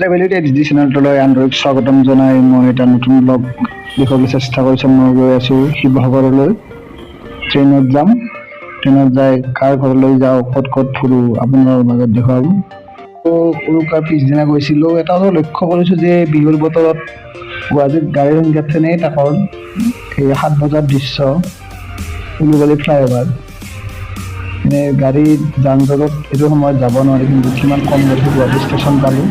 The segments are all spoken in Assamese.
ট্ৰেভেল উইথ এইচ ডি চেনেলটোলৈ আন্তৰিক স্বাগতম জনাই মই এটা নতুন ব্লগ দেখুৱাবলৈ চেষ্টা কৰিছোঁ। মই গৈ আছোঁ শিৱসাগৰলৈ, ট্ৰেইনত যাম। ট্ৰেইনত যাই কাৰ ঘৰলৈ যাওঁ, ক'ত ক'ত ফুৰোঁ আপোনাৰ মাজত দেখুৱাম। উৰুকাৰ পিছদিনা গৈছিলোঁ। এটা কথা লক্ষ্য কৰিছোঁ যে বিহুৰ বতৰত গুৱাহাটীত গাড়ীৰ সংখ্যা তেনেই তাকৰ। এই 7 বজাৰ দৃশ্য, উলুবাৰী ফ্লাইঅভাৰ, মানে গাড়ী যান জঁটত এইটো সময়ত যাব নোৱাৰি, কিন্তু কিমান কম গাড়ী। গুৱাহাটী ষ্টেচন পালোঁ।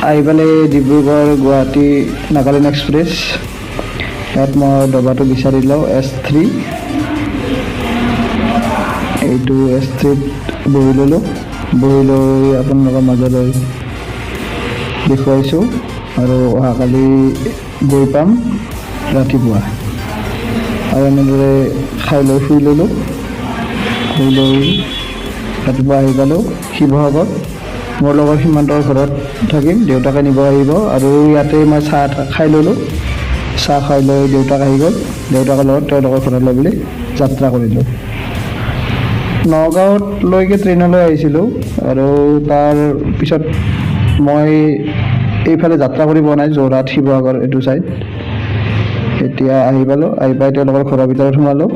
আহি পেলাই ডিব্ৰুগড় গুৱাহাটী নাগালেণ্ড এক্সপ্ৰেছ, ইয়াত মই ডবাটো বিচাৰি লওঁ, S3। এইটো S3ত বহি ল'লোঁ। বহি লৈ আপোনালোকৰ মাজলৈ দেখুৱাইছোঁ আৰু অহাকালি গৈ পাম ৰাতিপুৱা। আৰু এনেদৰে খাই লৈ শুই ল'লোঁ। শুই লৈ ৰাতিপুৱা আহি পালোঁ শিৱসাগৰ। মোৰ লগৰ সীমান্তৰ ঘৰত থাকিম, দেউতাকে নিব আহিব। আৰু ইয়াতে মই চাহ এটা খাই ল'লোঁ। চাহ খাই লৈ দেউতাক আহি গ'ল। দেউতাকৰ লগত তেওঁলোকৰ ঘৰলৈ বুলি যাত্ৰা কৰিলোঁ। নগাঁৱতলৈকে ট্ৰেইনলৈ আহিছিলোঁ আৰু তাৰ পিছত মই এইফালে যাত্ৰা কৰি পোৱা নাই, যোৰহাট শিৱসাগৰ এইটো ছাইড। এতিয়া আহি পালোঁ। আহি পাই তেওঁলোকৰ ঘৰৰ ভিতৰত সোমালোঁ।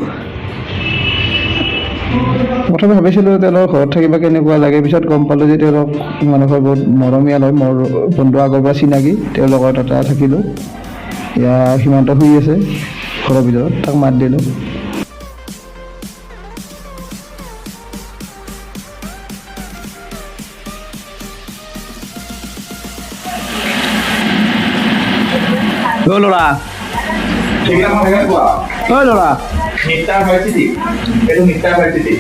প্ৰথমে ভাবিছিলোঁ তেওঁলোকৰ ঘৰত থাকিব কেনেকুৱা লাগে, পিছত গম পালোঁ যে তেওঁলোক মানুহৰ বহুত মৰমীয়াল হয়। মোৰ বন্ধু আগৰ পৰা চিনাকি, তেওঁলোকৰ তাতে থাকিলোঁ। এয়া সীমান্ত শুই আছে ঘৰৰ ভিতৰত, তাক মাত দিলোঁ। অ' ল'ৰা, অ' ল'ৰা, মিষ্টাৰ ভাৰ্চিটি, এইটো মিষ্টাৰ ভাৰ্চিটি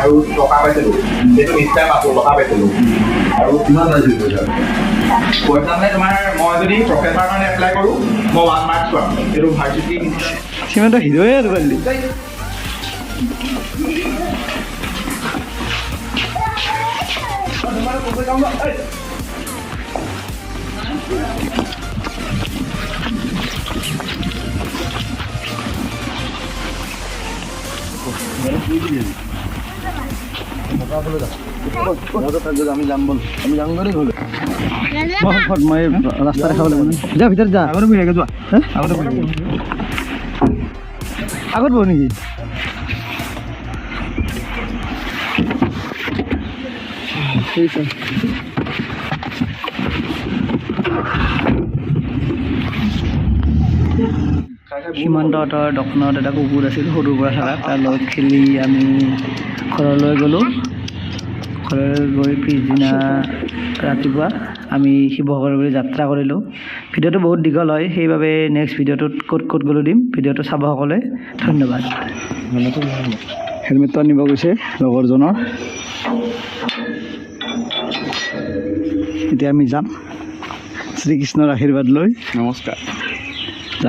আৰু টকা পাইছিলোঁ। এইটো মিষ্টাৰ মাছুৰ টকা পাইছিলোঁ। আৰু কিমান পাইছিল পইচা? পইচা মানে তোমাৰ, মই যদি প্ৰফেচাৰ কাৰণে এপ্লাই কৰোঁ, মই 1 মাৰ্কছ পাম। এইটো ভাৰ্চিটি মিষ্টাৰ। সীমান্ত হিৰোৱে আৰু পাৰিলি। আমি যাম বল, আমি যাম গ'লে ঘৰলৈ। মই ৰাস্তাৰে খাব লাগিব। যা, ভিতৰত যা। আগতে বহি যোৱা। আগতে বহি। আগত বহ নেকি? সীমান্তহঁতৰ দোকানত এটা কুকুৰ আছিল সৰুৰ পৰা থকা, তাৰ লগত খেলি আমি ঘৰলৈ গ'লোঁ। ঘৰলৈ গৈ পিছদিনা ৰাতিপুৱা আমি শিৱসাগৰলৈ যাত্ৰা কৰিলোঁ। ভিডিঅ'টো বহুত দীঘল হয়, সেইবাবে নেক্সট ভিডিঅ'টোত ক'ত ক'ত গ'লোঁ দিম। ভিডিঅ'টো চাব সকলোৱে, ধন্যবাদ। হেলমেটটো আনিব গৈছে লগৰজনৰ। এতিয়া আমি যাম শ্ৰীকৃষ্ণৰ আশীৰ্বাদ লৈ। নমস্কাৰ।